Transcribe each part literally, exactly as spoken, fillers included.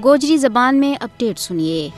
گوجری زبان میں اپڈیٹ سنیے۔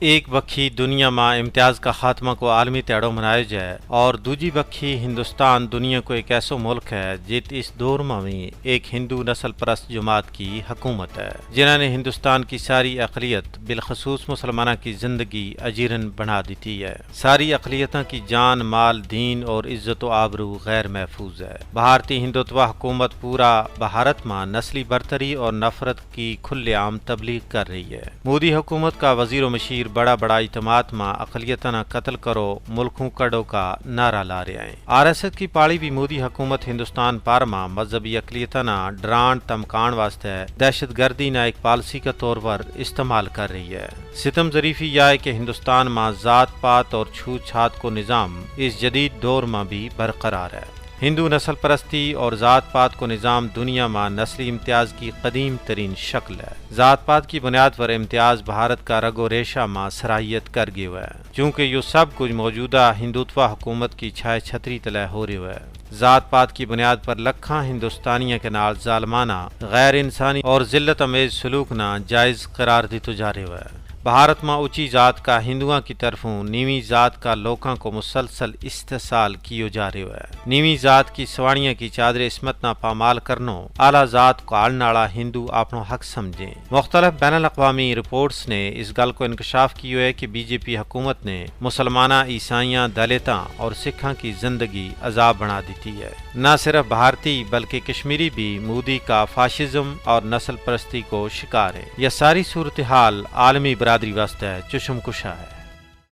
ایک بکھی دنیا ما امتیاز کا خاتمہ کو عالمی تہڑو منایو جائے، اور دوجی بکھی ہندوستان دنیا کو ایک ایسو ملک ہے جت اس دور ما وی ایک ہندو نسل پرست جماعت کی حکومت ہے، جنہاں نے ہندوستان کی ساری اقلیت بالخصوص مسلماناں کی زندگی اجیرن بنا دیتی ہے۔ ساری اقلیتاں کی جان مال دین اور عزت و آبرو غیر محفوظ ہے۔ بھارتی ہندوتوا حکومت پورا بھارت ما نسلی برتری اور نفرت کی کھلے عام تبلیغ کر رہی ہے۔ مودی حکومت کا وزیر و مشیر بڑا بڑا اعتماد ما اقلیتاں نا قتل کرو، ملکوں کڈو کا نعرہ لا رہیا ہیں۔ آر ایس ایس کی پاڑی بھی مودی حکومت ہندوستان پار ما مذہبی اقلیتاں نا ڈران تمکان واسطے دہشت گردی نا ایک پالیسی کا طور پر استعمال کر رہی ہے۔ ستم ظریفی یا ہے کہ ہندوستان ما ذات پات اور چھو چھات کو نظام اس جدید دور ما بھی برقرار ہے۔ ہندو نسل پرستی اور ذات پات کو نظام دنیا ما نسلی امتیاز کی قدیم ترین شکل ہے۔ ذات پات کی بنیاد پر امتیاز بھارت کا رگ و ریشہ ما صلاحیت کر گیو ہے، چونکہ یوہ سب کچھ موجودہ ہندوتوا حکومت کی چھائے چھتری تلے ہو رہیو ہے۔ ذات پات کی بنیاد پر لکھاں ہندوستانیاں کے نال ظالمانہ، غیر انسانی اور ذلت آمیز سلوک نا جائز قرار دیتو جا رہیو ہے۔ بھارت ما اچی ذات کا ہندواں کی طرفوں نیوی ذات کا لوکاں کو مسلسل استحصال کیو جا رہیو ہے۔ نیوی ذات کی سواڑیاں کی چادر عصمت نا پامال کرنو اعلیٰ ذات کو آڑناڑا ہندو آپنو حق سمجھیں۔ مختلف بین الاقوامی رپورٹس نے اس گل کو انکشاف کیو ہے کہ بی جے پی حکومت نے مسلماناں عیسائیاں دلیتاں اور سکھاں کی زندگی عذاب بنا دیتی ہے۔ نہ صرف بھارتی بلکہ کشمیری بھی مودی کا فاشزم اور نسل پرستی کو شکار ہے۔ یہ ساری صورتحال عالمی برادری واسطے چشم کشا ہے۔